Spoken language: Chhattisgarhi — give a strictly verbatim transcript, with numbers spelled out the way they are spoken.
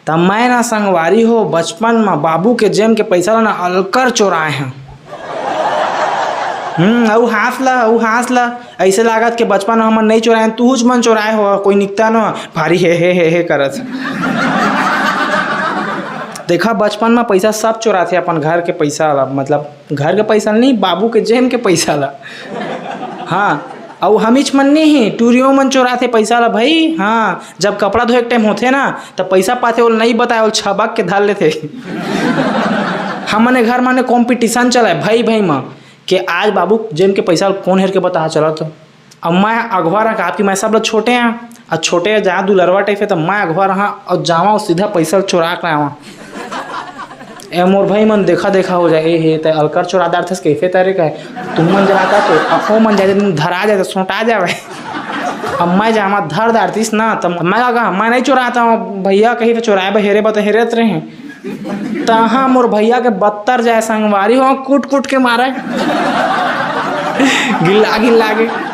त मैं ना संगवारी हो, बचपन म बाबू के जेम के पैसा ला ना अलकर चोराए हंव। हम्म, अउ हाँस ला, अउ हाँस ला। अइसे लागत के बचपन म हमन नइ चोराएन, तुहूच मन चोराए हो, कोई निकता न, भारी हे, हे, हे, हे करत। देखा, बचपन म पैसा सब चोराथे, अपन घर के पैसा ला, मतलब, घर के पैसा नहीं, बाबू के जेम के पैसा ला। हाँ, अउ हमीच मन नहीं हे, टूरियो मन चोराथे पैसा ला भाई। हाँ, जब कपड़ा धोए के टाइम होथे ना, त पैसा पाथे, ओला नहीं बताए, ओला छबक के धर लेथे। हमने घर माने कॉम्पिटिशन चलाए भाई भाई म, के आज बाबू जेम के पैसा ला कोन हेर के बता चला तो। अब मैं अगवा रहा, काबर कि मैं सब ला छोटे हैं, अउ छोटे जहाँ दुलरवा टाइप है, त मैं अगवा रहा अउ जावा अउ सीधा पैसा ला चोरा के लावा। ए मोर भाई मन देखा देखा हो जाए, "ए हे, तै अलकर चोरा डारथस, कैसे तरे कहे?" तुम मन जाता तो, अखो मन जाते, तुम धरा जाते, सोटा जावे। अब मैं जामा धर डारतीस ना, त मैं का कहा, "मैं नहीं चोराता हूँ, भैया कही तो चोराए बर हेरे बता हेरत रहे।" तहाँ मोर भैया के बत्तर जाए संगवारी हो, कूट कूट के मारे। गिल्ला गिल्ला के।